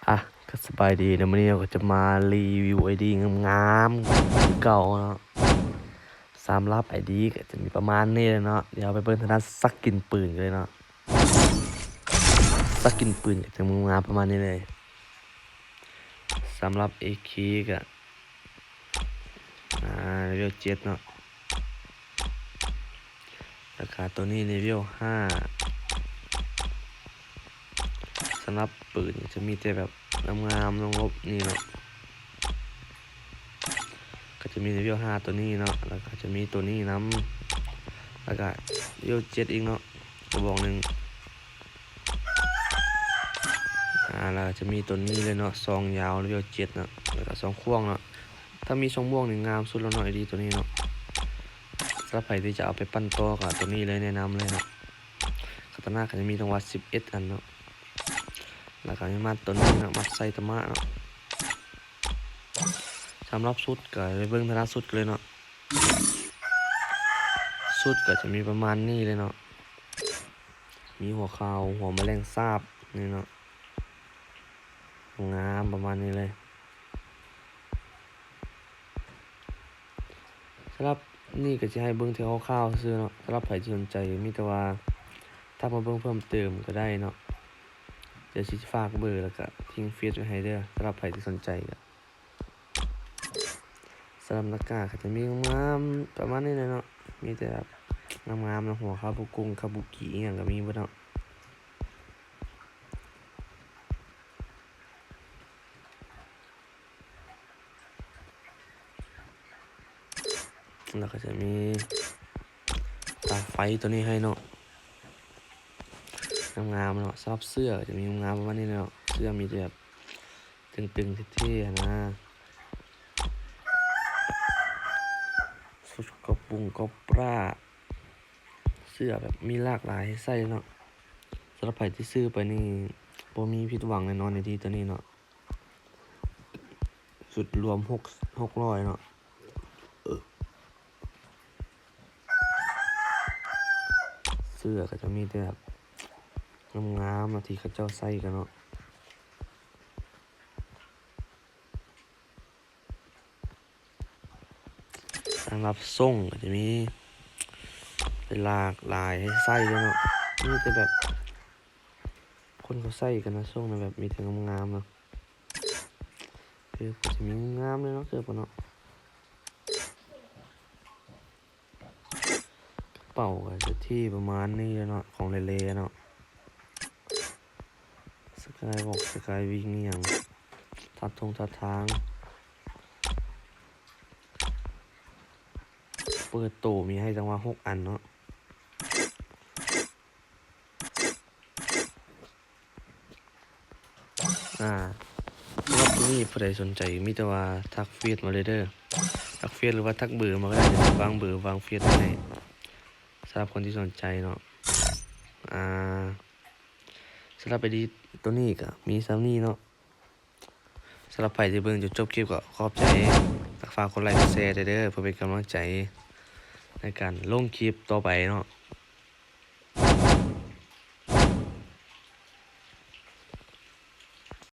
ອ່ະ ກໍສະບາຍດີເນາະ, ມື້ນີ້ເຮົາກໍຈະມາຣີວິວໄອດີງາມໆຄືເກົ່າເນາະ. ສຳລັບໄອດີກໍຈະມີປະມານນີ້ແຫຼະເນາະ. ດຽວເຮົາໄປເບິ່ງທາງດ້ານສະກິນປືນກັນເລີຍເນາະ. ສະກິນປືນກໍຈະງາມປະມານນີ້ເລີຍ. ສຳລັບເອເຄກໍ ອ່າ ເລເວວເຈັດເນາະ, ແລ້ວກະໂຕນີ້ເລເວວຫ້າ. ສຳລັບປືນຈະມີແຕ່ແບບງາມໆ ລົງລົບນີ້ເນາະ, ກໍຈະມີເລເວວຫ້າໂຕນີ້ເນາະ, ແລ້ວກໍຈະມີໂຕນີ້ນຳ, ແລ້ວກະເລເວວເຈັດອີກເນາະ ກະບອກໜຶ່ງ. ອ່າ ແລ້ວຈະມີໂຕນີ້ເລີຍເນາະ, ຊອງຍາວເລເວວເຈັດເນາະ, ແລ້ວກະຊອງຂວ້າງເນາະ. ຖ້າມີຊອງມ່ວງນີ້ງາມສຸດແລ້ວເນາະ ໄອດີໂຕນີ້ເນາະ. ສຳລັບໃຜທີ່ຈະເອົາໄປປັ່ນຕໍ່ກໍໂຕນີ້ເລີຍ ແນະນຳເລີຍເນາະ. ຄາຕານາກໍຈະມີທັງໝົດສິບເອັດອັນເນາະ, ແລ້ວກໍມີມາດໂຕນີ້ເນາະ, ມາດໄຊຕະມະເນາະ. ສຳລັບຊຸດກໍໄປເບິ່ງທາງດ້ານຊຸດກັນເລີຍເນາະ. ຊຸດກໍຈະມີປະມານນີ້ເລີຍເນາະ. ມີຫົວຂາວ ຫົວມະແລງສາບນີ້ເນາະ, ງາມປະມານນີ້ເລີຍ. ສຳລັບນີ້ກໍຊິໃຫ້ເບິ່ງແຕ່ຄ່າວໆຊື່ເນາະ. ສຳລັບໃຜທີ່ສົນໃຈ ມີແຕ່ວ່າທັກມາເບິ່ງເພີ່ມເຕີມກໍໄດ້ເນາະ. ດຽວຊິຝາກເບີ ແລ້ວກະຖິ້ມເຟສໄວ້ໃຫ້ເດີ ສຳລັບໃຜທີ່ສົນໃຈກໍ. ສຳລັບໜ້າກາກກໍຈະມີງາມໆປະມານນີ້ແຫຼະເນາະ, ມີແຕ່ແບບງາມໆເນາະ, ຫົວຄາບູກຸງ ຄາບູກິ ອີ່ຫຍັງກໍມີເບິດເນາະ. ແລ້ວກໍຈະມີຕາໄຟໂຕນີ້ໃຫ້ເນາະ, ງາມໆເນາະ. ສຳລັບເສື້ອກໍຈະມີງາມໆປະມານນີ້ເນາະ, ເສື້ອມີແຕ່ແບບຕຶງໆ ເທ່ໆ ຫັ້ນນະ. ຊຸດກອບປຸງກອບປາ ເສື້ອແບບມີຫຼາກຫຼາຍໃຫ້ໃສ່ເນາະ. ສຳລັບໃຜທີ່ຊື້ໄປນີ້ບໍ່ມີຜິດຫວັງແນ່ນອນ ໄອດີໂຕນີ້ເນາະ. ຊຸດລວມຫົກ ຫົກຮ້ອຍເນາະ. ເສື້ອກໍຈະມີແຕ່ແບບງາມໆເນາະ ທີ່ເຂົາເຈົ້າໃສ່ກັນເນາະ. ສຳລັບຊົງກໍຈະມີຫຼາກຫຼາຍໃຫ້ໃສ່ເລີຍເນາະ, ມີແຕ່ແບບຄົນເຂົາໃສ່ກັນນະ. ຊົງນະ ແບບມີແຕ່ງາມໆເນາະ, ເກີບກໍຈະມີງາມເລີຍເນາະ ເກີບເນາະ. ກະເປົາກໍຈະເທ່ປະມານນີ້ແຫຼະເນາະ, ຂອງເລໆເນາະ, ສະກາຍວອກ ສະກາຍວິງ ອີ່ຫຍັງ, ທາດທົງທາດທາງ. ເປີດໂຕມີໃຫ້ຈັ່ງວ່າຫົກອັນເນາະ. ອ່າ ສຳລັບມື້ນີ້ຜູ້ໃດສົນໃຈ ມີແຕ່ວ່າທັກເຟສມາເລີຍເດີ, ທັກເຟສ ຫຼືວ່າທັກເບີມາກໍໄດ້, ດຽວຊິວາງເບີວາງເຟສໄວ້ໃຫ້ ສຳລັບຄົນທີ່ສົນໃຈເນາະ. ອ່າ ສຳລັບໄອດີໂຕນີ້ກໍມີສ່ຳນີ້ເນາະ. ສຳລັບໃຜທີ່ເບິ່ງຈົນຈົບຄລິບກໍຂອບໃຈ, ແລະ ຝາກກົດໄລກົດແຊແດ່ເດີ ເພື່ອເປັນກຳລັງໃຈໃນການລົງຄລິບຕໍ່ໄປເນາະ.